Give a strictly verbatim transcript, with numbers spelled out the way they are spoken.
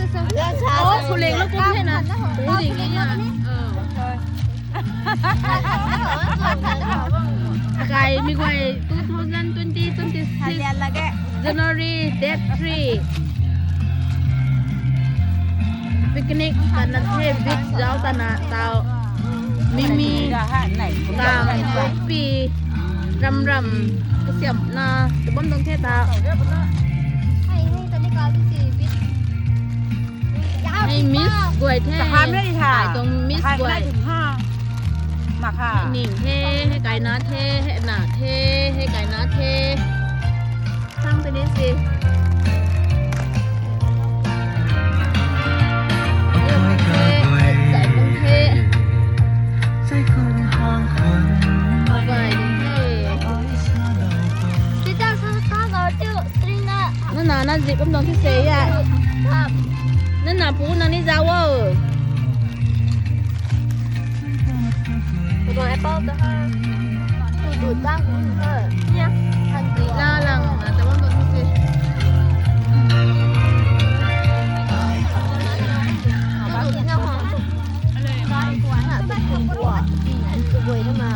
Oh, phuling lou kum the na. Phuling ni na. Kai mi guay two thousand twenty twenty-six January date three. Picnic kana the beach zauc tana tau. Mimi, kam, kopi, ram ram, kasiamna, tabam tuang the tau. Hei Miss guay the. Kaham hei ha. Kai tuang Miss guay. Mak ha. Ning the, hei kaina the, hei na the, hei kaina the. Sang tei ni si. Zai kum the. Guay the. Nana na zip kum tuang the se ya. Nana pu nang ni zauc o. Apple ta ha. Dudu ta kum ha. Ya. Hanti la lang na ta bam tuang the se. Dudu na ha. Dudu na ma.